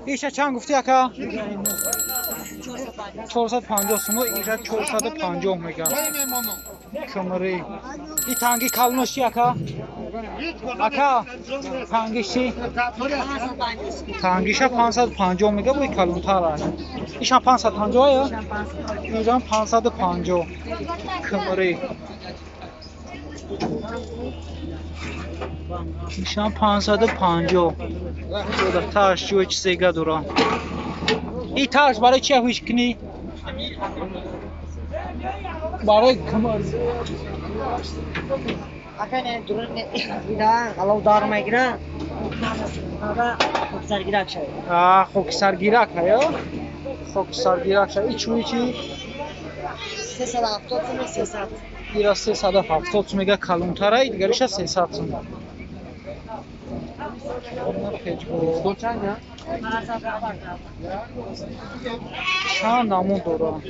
Иша чанд гуфти ака? 450 сумо, иша 450 мега. Кумри. И танги калонош чи ака? Ака, тангиш чи? Тангиша 550 мега, бо калонтар аст. Иша 550 ая? Инҷам 550. Кумри. Ишам 550. Таш чӯи чизега дора. И таш барои чи ҳуш кунӣ? Барои кумр. Ака не дурун да алав дар мегира. Хоксаргирак шай. А, хоксаргирак ҳая? Хоксаргирак шай. И чӯи чи? 370 сум, 300. Ира 370 сум мега калонтара, дигариша 300 сум. Чанд намуд дорад?